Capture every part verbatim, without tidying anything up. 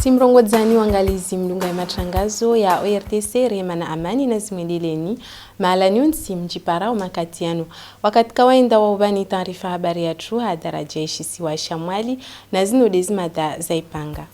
Simrongodzani wangalizi mdunga ya matrangazo ya O R T C, rehema na amani na zimwendeleni, mahala nyontsi mdjiparao makati yanu. Wakati kawaida wa ubani taarifa habari yatru ha daraja ya ishisiwa sha Mwali, na zino de zimada za ipanga.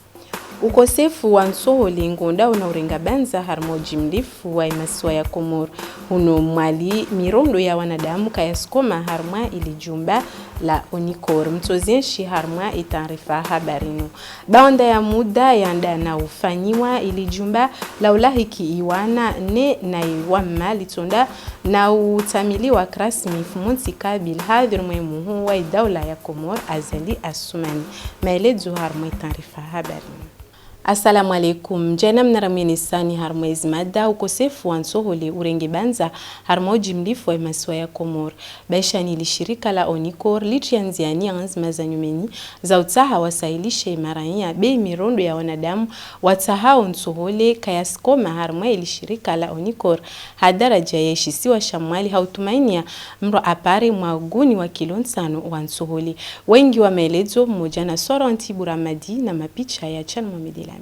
Ukosefu wa ntsohole ngonda una urenga banza harimwa ujimlifu wa imasiwa ya Komor. Huno Mwali, mirondo ya wanadamu kaya sikoma harimwa ili jumba la Onicor. Mtozi enshi harimwa itaarifa habari inu. Baanda ya muda yanda na ufanyiwa, ili jumba la ulahiki iwana ne na iwamma litonda na utamiliwa krasmi fumunsi kabil hadhir mwe muhu wa idaula ya Komor Azali Assoumani. Maelezo harimwa itaarifa habari. Assalamu alaikum. Jana mnara mwenesani harimwa izimada ukosefu wa ntsohole urenge banza harimwa ujimlifu wa imasiwa ya Komor. Baishani lishirika la Onicor litria nziani anzima za nyumeni za utaha wasahilishe imarainya be mirondo ya wanadamu watahao ntsohole kaya sikoma harimwa ilishirika la Onicor ha daraja ya ishisiwa sha Mwali ha utumainia mndru apare mwa guni wa kilo nsano wa ntsohole. Wengi wa maelezo moja na Soronti Buramadi na mapicha ya Chan Mohamed Elami.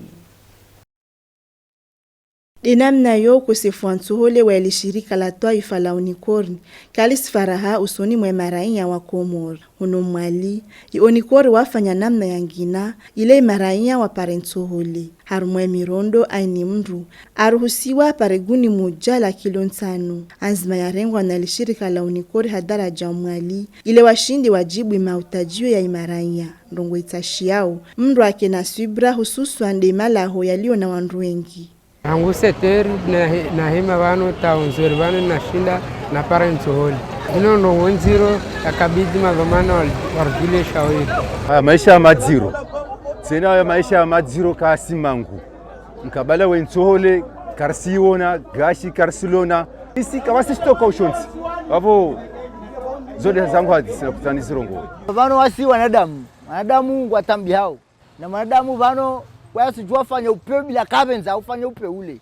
De namna yo ukosefu wa ntsohole wa ilishirika la twaifa la Onicor kalisifaraha usoni mwa imarainya wa Komor. Huno Mwali, i Onicor wafanya namna ya ngina, ile imarainya wapare ntsohole. Harimwa imirondo aini mndru aruhusiwa apare guni moja la kilo nsano. Anzima yarengwa na lishirika la Onicor ha daraja Mwali, ile washindi wajibu imautajio ya imarainya. Ndrongo itashi yao, mndru ake na swibra hususwan de malaho yalio na wandru wengi. Hangu sept heures na he-, na hema vano ta onze heures vano nashinda napara ntsohole. Ino ndrongo nziro yakabidi madhwamana wal-, warudilesha wetu. Haya maisha ya madziro. Tsena ya maisha ya madziro kasi mangu. Nkabala we ntsohole, karisi wona, gashi karisi lona. Isi kawasi stoka ushonsi. Vavo, zo de zangu hazi sina kutani zirongo. Vano wasi wanadamu. Wanadamu ngwatambihao. Na mwanadamu vano, waya sijua fanya upe bila kabenza, ufanya upe ule.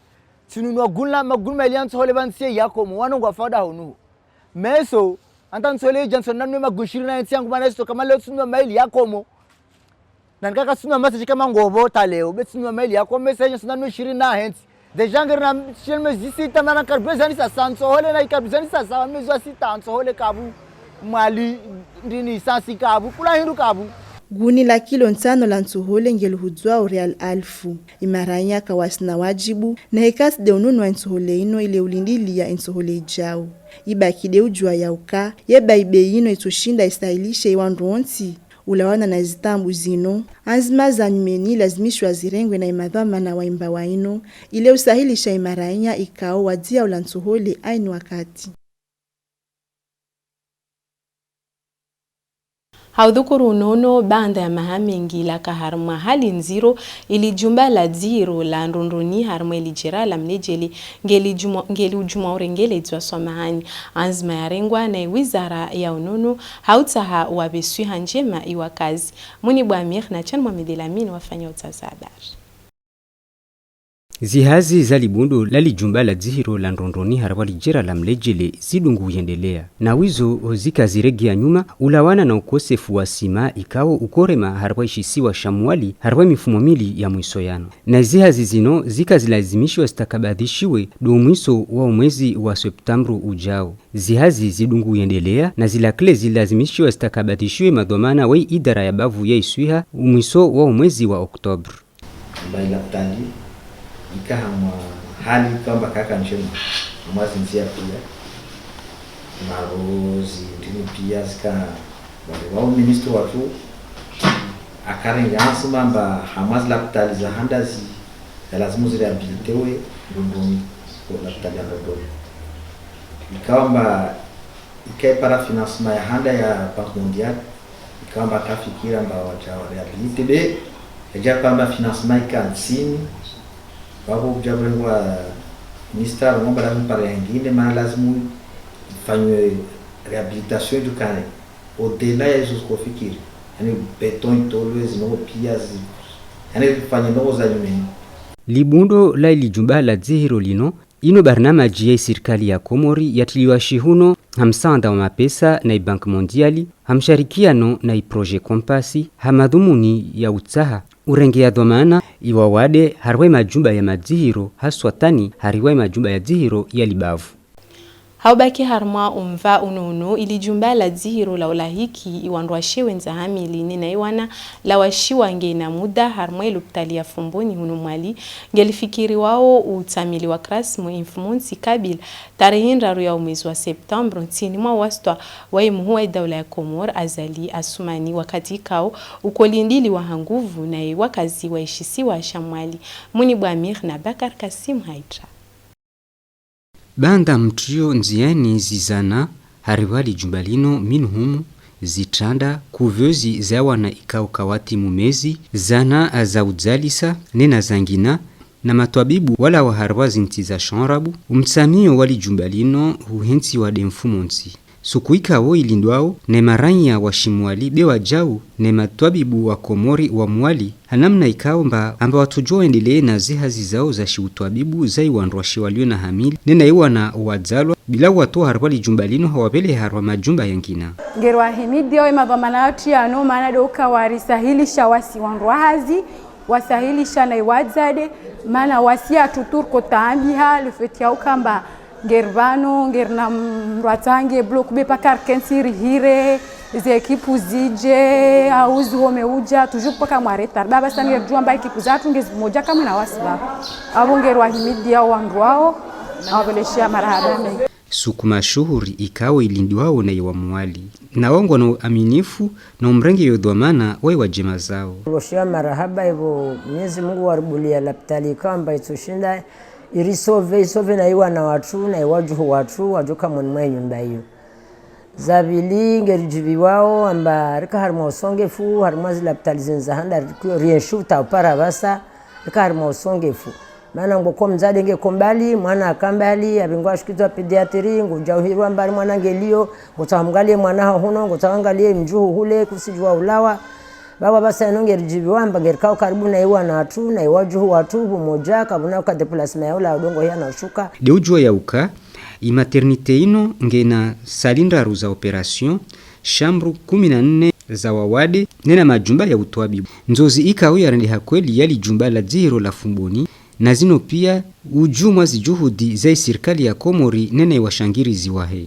Sinunua guni la, maguni maili ya ntsohole vani sie ya Komo, wano ngwa fada honuho. Meso, anta ntsohole ija nso nanue maguni shiri na henti yangu mana esto kama leo sinunua maili ya Komo. Nan kaka sinunua masa jika mangobo ta leo, be sinunua maili ya Komo, meso ija nso nanue shiri na henti. Déjà ngere na shel me zi sita na na karibue zani sasa ntsohole na ikaribue zani sasa me zwa sita ntsohole kabu mali ndini sansi kabu kula hindu kabu. Guni la kilo nsano la ntsohole nge luhudzwao real alfu. Imarainya kawasi na wajibu na hekasi de ununua ntsohole ino ile ulindilia ntsohole ijao. Ibaki de ujua yauka, ye bai bei ino itoshinda isahilishe iwandru ontsi. Ulawana na zitambu zino, anzima za nyumeni lazimishiwa zirengwe na imadhwamana wa imbawa ino, ile usahilisha imarainya ikao wadiaula ntsohole aini wakati. Ha udhukuru unono, baanda ya maha mengi laka harimwa hali nziro, ili jumba la dzihiro la Ndrondroni harimwa ili jera la Mlejele, nge li jumwa, nge li ujumwa urengeledzwa swamahani. Anzima yarengwa na iwizara ya unono, ha utaha wa beswiha njema iwakazi. Muni bwa Amir na Chan Mohamed Elamine wafanya utaza habari. Zihazi za libundu la lijumba la dzihiro la Ndrondroni harimwa lijera la Mlejele zidungu yendelea. Na wizo zika ziregea nyuma, ulawana na ukosefu wa sima ikao ukorema harimwa ishisiwa sha Mwali harimwa mifumo mili ya mwiso yano. Na zihazi zino zika zilazimishiwa zitakabadhishiwe do mwiso wa umwezi wa septambru ujao. Zihazi zidungu yendelea na zilakle zilazimishiwa zitakabadhishiwe madhwamana wa idara ya bavu ya iswiha umwiso wa umwezi wa oktobre. Amba ilapitali ika hamwa hali kamba kaka njema, hamwa zinzia pia. Maro zindini pia zika wale wao ministre watu akarenga ansima amba hamwa zilapitali za handa zi ya lazimu zireabilitewe Ndrondroni, ko lapitali ya Ndrondroni. Ikao amba ika ipara financement ya handa ya Banque Mondiale, ikao amba ka fikira amba waja wa réhabiliter be, yaja kamba financement ika nsini, babo buja burengwa ministre ngomba lazimu para yangine, mana lazimu ifanywe réhabilitation du kane. Au-delà ya izo ziko fikiri, yani béton itolwe, zinongo pia zi, yani ifanye nongo za nyumeni. Libundo la ili jumba la dzihiro lino, ino barnamaji ya isirikali ya Komori yatiliwa shihuno ha msaanda wa mapesa na iBanque Mondiale, ha msharikiano na iProjet Compass, ha madhumuni ya utaha Urengea dhwamana i wawade harimwa i majumba ya madzihiro, haswa tani harimwa i majumba ya dzihiro ya libavu. Haubaki harimwa umva unono, ili jumba la dzihiro la ulahiki i wandruwashe wendza hamili nena i wana la washiwa nge na muda harimwa i lopitali ya Fomboni hunu Mwali, nge lifikiriwao utamili wa Krasmo i mfumontsi kabila tarehi ndraru ya mwezi wa septembre, ntini mwa wastwa wa i muhu wa i daula ya Komori, Azali Assoumani, wakati ikao ukolindiliwa ha nguvu na i wakazi wa i shisiwa sha Mwali. Muni Bwamir na Bakar Kasim Haitra. Banda mtrio ndziani zizana harimwa li jumba lino, minuhumu, zitranda, couveuse za wana ikao kawati mu mezi, zana za udzalisa, nena zangina, na matwabibu wala wa harimwa zintsi za sharabu, umtsamio wa li jumba lino huhentsiwa de mfumontsi. Suku ikao ilindwao na i marainya wa shi Mwali be wa jau na i matwabibu wa Komori wa Mwali, ha namna ikao mba amba watujua waendelee na ze hazi zao za shi utwabibu za i wandruwashe walio na hamili, nena i wana wadzalwa, bila watoa harimwa li jumba lino ha wapeleka harimwa majumba yangina. Nge rwahimidia we madhwamana yatru yano, mana de uka warisahilisha wasi wandruwakazi, wasahilisha na i wadzade, mana wasi yatru turko taambiha, le fait ya uka mba nge ri vano, nge ri na mrwatsa nge bloku be paka ri kensi rihire, ze ekipu zije, auzi home uja, toujours paka mwa retard. Baba sa nge ri jua mba ekipu zatru nge zi moja kamwe na wasi vavo. Avo nge rwahimidia wandru wao, na wapeleshea marahaba mengi. Suku mashuhuri ikao ilindwao na i wa Mwali. Na wao ngwa na uaminifu na umrenge yo dhwamana wa i wajema zao. Peleshi marahaba ivo Mwenyezi Mungu waribulia lapitali ikao mba itsushinda irisove, isove na i wana watru na i wajuhu watru wajuka moni mwa i nyumba iyo. Za vili nge rijiviwao amba rika harimwa usongefu, harimwa zi lapitali zinu za handa rikio rienshu ta upara vasa, rika harimwa usongefu. Mana ngoko mdzade nge ko mbali, mwana aka mbali, abe ngwa shukizwa pédiatrie, ngu jauhirwa mbali mwana nge lio, ngu tsa mngalie mwana hahuno, ngu tsa angalie mjuhu hule, kusi jua ulawa. Baba basa ino nge rijiviwa amba nge rikao karibu na i wana watru, na i wajuhu watru, bu moja, kabuna uka déplacement ya ula udongo hia na ushuka. De ujua ya uka, i maternité ino nge na sali ndraru za opération, chambre kumi na nne za wawade, nena majumba ya utwabibu. Nzozi ikao yarendeha kweli ya li jumba la dzihiro la Fomboni, na zino pia, uju mwa zi juhudi za i sirikali ya Komori nena i washangirizi wahe.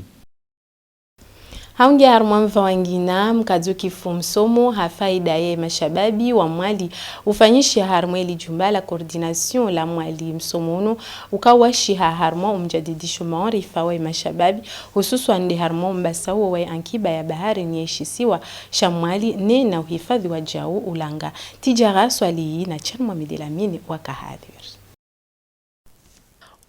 Haungia harimwa mva wangina, mkazo kifu msomo ha faida ya i mashababi wa Mwali ufanyishiha harimwa li jumba la coordination la Mwali. Msomo unu ukawashiha harimwa umjadidisho maarifa wa i mashababi, hususwan de harimwa umbasauo wa i ankiba ya bahari ni ya i shisiwa sha Mwali, nena uhifadhi wa jau ulanga. Tijara Swalihi na Chan Mohamed El Amine waka hadhir.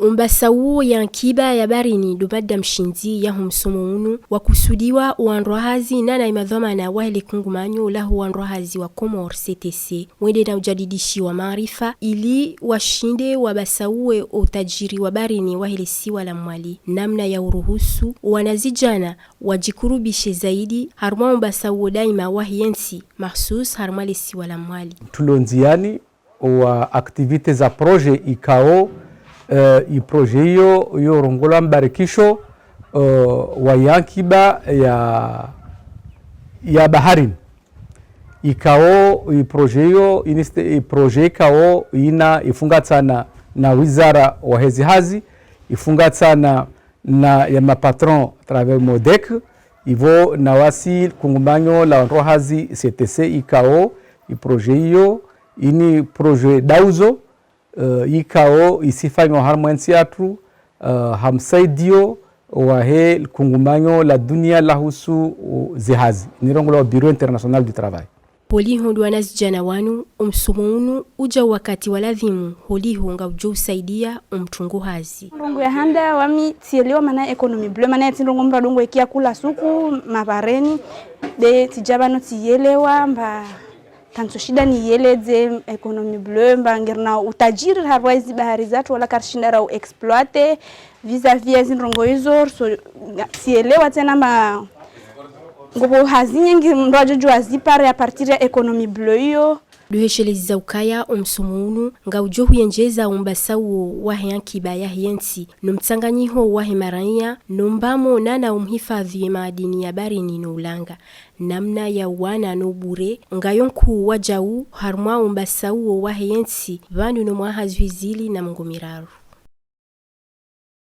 Umbasauo ya ankiba ya baharini ndo mada mshindzi ya hu msomo unu wakusudiwa wandru wa hazi nana i madhwamana wahe le kungumanyo la hu wandru wa hazi wa Comores, C T C, wende na ujadidishiwa maarifa ili washinde wabasaue o utajiri wa baharini wahe le siwa la Mwali, namna ya uruhusu wanazijana wajikurubishe zaidi harimwa umbasauo daima wahe ye nsi, mahsus harimwa le siwa la Mwali. Tulo nziani wa activités za projet ikao, eh, i projet iyo, iyo rongola mbarikisho, eh, wa i ankiba ya, ya baharini. Ikao i projet iyo, iniste-, i projet ikao ina ifungatana na wizara wa hezi hazi, ifungatana na ya mapatron à travers MODEC, ivo na wasi kungumanyo la wandru wa hazi C T C ikao, i projet iyo, ini projet dauzo, eh, ikao i sifanywa harimwa nsi yatru, eh, ha msaidio wahe kungumanyo la dunia la husu, uh, ze hazi. Ni rongola Bureau International du Travail. Poliho ndo wanazijana wanu, o msomo unu uja wakati wa ladhimu, holiho nga ujo usaidia o mtungu hazi. Ndrongo ya handa wami tielewa mana économie bleue, mana ya ti ndrongo mba ndrongo ikia kula suku, mabareni, de tija bano tielewa mba kanso shida ni yeleze économie bleue, mba nge ri na utajiri harimwa zi bahari zatru wala ka ri shinda ra u exploiter vis-à-vis ya zi ndrongo izo, so, tielewa tena mba ngo bo hazi nyengi mndru ajo jua zi pare à partir ya économie bleue iyo, Ndo heshelezi za ukaya o msomo unu nga ujo huyenjeza o mbasauo wahe ankiba yahe ntsi, no mtsanganyiho wahe marainya, no mbamo nana o mhifadhi ye maadini ya barini no ulanga. Namna ya uwana no bure, nga yo nkuu wa jau harumwa o mbasauo wahe ntsi, vanu no mwaha zwi zili na mengo miraru.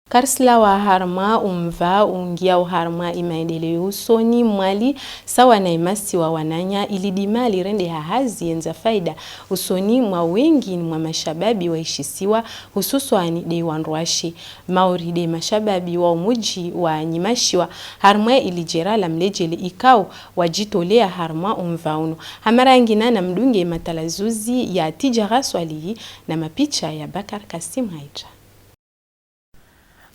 Karsilawa harumwa o mva ungiao harumwa i maendeleo usoni mwali, sawa na i masiwa wananya, i lidima lirendeha hazi ye nza faida usoni mwa wengi mwa mashababi wa ishisiwa, hususwani de wandruashe. Mauri de mashababi wa umuji wa Nyumashiwa, harumwa i lijera la Mlejele ikao wajitolea harumwa o mva unu. Ha mara yangina na mdunge matalazuzi ya Tijara Swalihi na mapicha ya Bakar Kasim Haidra.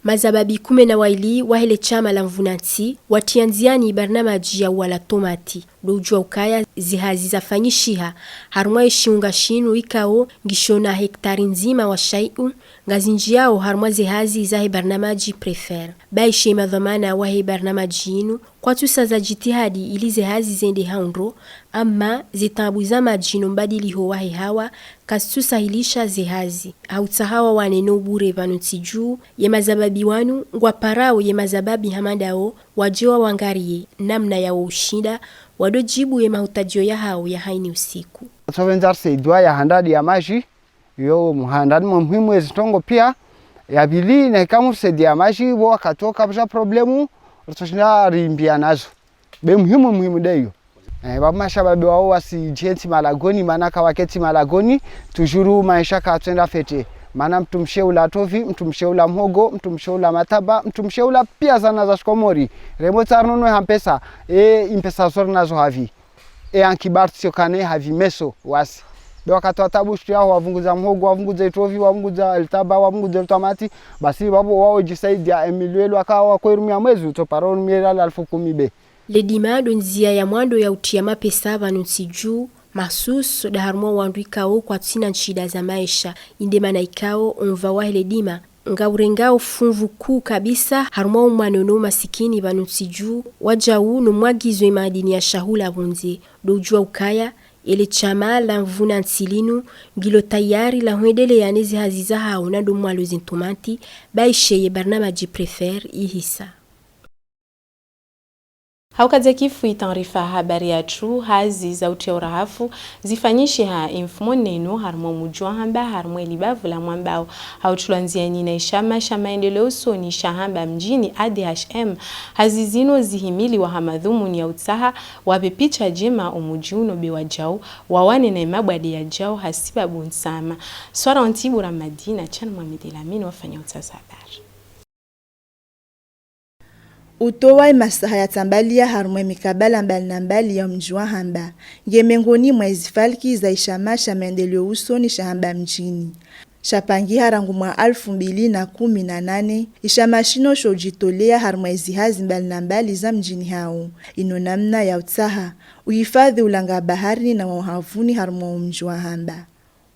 Mazababi kume na waili wahe le chama la Mvuna Ntsi watia nziani barnamaji ya uwala tomati. Ndo ujua ukaya ze hazi zafanyishiha harumwa ye shiunga shinu ikao ngisho na hektari nzima wa shaiu, nga zinjiao harumwa ze hazi zahe barnamaji Prefer. Baishe madhwamana wahe barnamaji inu, kwatusa za jitihadi ili ze hazi zende ha undro, ama ze taabu za maji no mbadiliho wahe hawa kazitusahilisha ze hazi. Ha utsaha wawane no bure vanu ntsi juu, ye mazababi wanu ngwaparao ye mazababi hama ndao, waje wawangarie namna yao ushinda wado jibu ye mahutadio yahao ya haini usiku. Tsovenza risaidie ya handadi ya maji, yo muhandani mwa muhimu ye zi ntongo pia. Ya bili, na ika murisaidia maji, bo wakati wo kabuja problemu, ritsoshinda rimbia nazo. Be muhimu, muhimu de yo. Eh, babu mashababi wao wasi jenti malagoni, mana ka waketi malagoni, toujours maisha ka twenda fete. Mana mtu mshe ula tovi, mtu mshe ula mhogo, mtu mshe ula mataba, mtu mshe ula pia zana za shikomori. Remo tsar nono ha mpesa, e mpesa zor nazo havi. E anki bar tio kane havi meso wasi. Be wakati wa tabu shtu yao wavunguza mhogo, wavunguza itovi, wavunguza litaba, wavunguza litomati. Basi babo wao jisaidia emilwelo waka wa kwe rumia mwezi uto paro rumia la alfu kumi be. Ledima ndo nzia ya mwando ya utia mapesa vanu ntsi juu, mahsus da harumwa wandru ikao kwatsina nshida za maisha. Inde mana ikao o mva wahe ledima nga urengao funvu kuu kabisa harumwa o manono masikini vanu ntsi juu, wajau no mwagizwe maadini ya shahula vonze. Ndo ujua ukaya, ele chama la Mvuna Ntsi linu ngilo tayari la hwendelea ne ze hazi zahao na ndo mwalo ze ntomati, baishe ye barnamaji Prefer ihisa. Ha ukadza kifu i taarifa habari yatru, hazi za utia urahafu zifanyishiha i mfumoneno harumwa muji wa Hamba harumwa i libavu la Mwambao. Ha utulwa nziani na i shama sha maendeleo usoni sha Hamba mjini, A D H M, hazi zino zihimiliwa ha madhumuni ya utsaha wape picha jema o muji uno be wajau wawane na i mabwade yajao ha sibabu nsama. Swara Ntibura Madina, Chan Mohamed El Amine wafanya utsaza habari. Utoa i masaha ya tambalia harumwa i mikabala mbali na mbali ya mji wa Hamba, nge mengoni mwa i zifalki za i shama sha maendeleo usoni sha Hamba mjini. Shapangiha rangu mwa alfu mbili na kumi na nane, i shama shino sho ujitolea harumwa i zihazi mbali na mbali za mjini hao. Ino namna ya utsaha uhifadhi ulanga baharini na wa uhavuni harumwa u mji wa Hamba.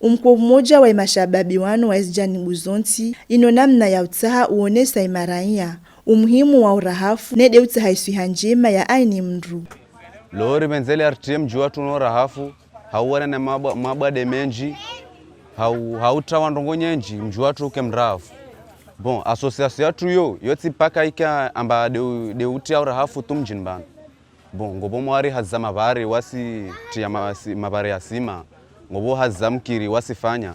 Umkwo umoja wa i mashababi wanu wa i zijanibu zontsi, ino namna ya utsaha uonesa i marainya umuhimu wa urahafu, ne de utsaha i swiha njema ya aini mndru. Lori benzeli R T M mji watru no urahafu, ha uwana na mabwa-, mabwade menji, ha u-, ha utrawa ndrongo nyenji, mji watru uke mrahafu. Bon, association yatru yo, yo tsi paka ika amba de u-, de utia urahafu tu mjini bana. Bon, ngo bo mwari haza mabare wasi tia ma-, si-, mabare ya sima. Ngo bo haza mkiri wasi fanya.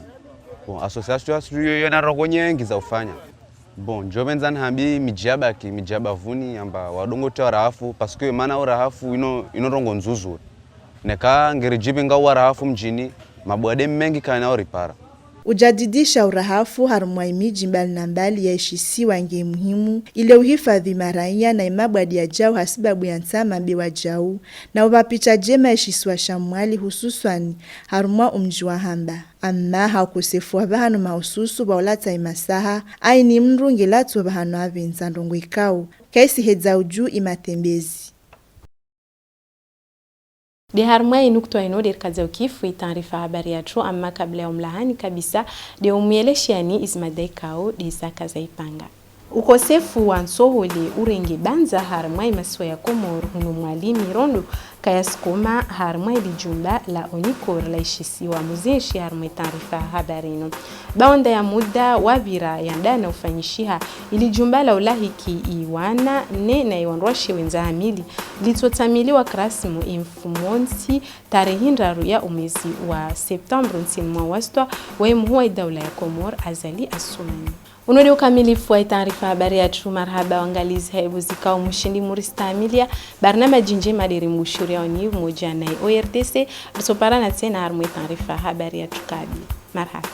Bon, association yatru yo, yo na ndrongo nyengi za ufanya. Bon, njo benza nhambi miji ya baki, miji ya bavuni, amba wadongo tia urahafu, parce que mana urahafu ino, ino ndrongo nzuzuri. Neka ngeri jibi nga urahafu mjini, mabwade mengi ka ina uripara. Ujadidisha urahafu harumwa i miji mbali na mbali ya i shisiwa nge muhimu, ile uhifadhi marainya na i mabwadi yajao ha sibabu ya nsama be wajau, na uba picha jema i shisiwa sha Mwali hususwani harumwa u mji wa Hamba. Ama ha ukosefu wa bahano mahususu ba ulata i masaha, aini mndru nge latu wa bahano avenza ndrongo ikao ka i sihedza uju i matembezi. De harumwa i nukutwa ino de rikadza ukifu i taarifa habari yatru, ama kabla ya umlahani kabisa, de umwelesheani i zimada ikao de zaka za ipanga. Ukosefu wa nsohole urenge banza harumwa i masiwa ya Komoro, hunu Mwali Mirondo Kayas koma harimwa ili jumba la Onicor laishisiwa muzinshi harimwa taarifa habari inu. Baanda ya muda wavira yanda na ufanyishiha ili jumba la ulahiki iwana ne na iwandrwashe wendza hamili, litsotamiliwa kirasimo imfumontsi tarehi ndraru ya umwezi wa septembre ntsini mwa wastwa wa imuhu wa idaula ya Comores Azali Assoumani. Uno nde ukamilifu wa itaarifa habari yatru. Marahaba wangalizi haibu zikao mushindi muristamilia. Barnamaji njema de rimbushuria oni umoja na ORTC. Risoparana tsena harimwa itaarifa habari yatru kabili. Marahaba.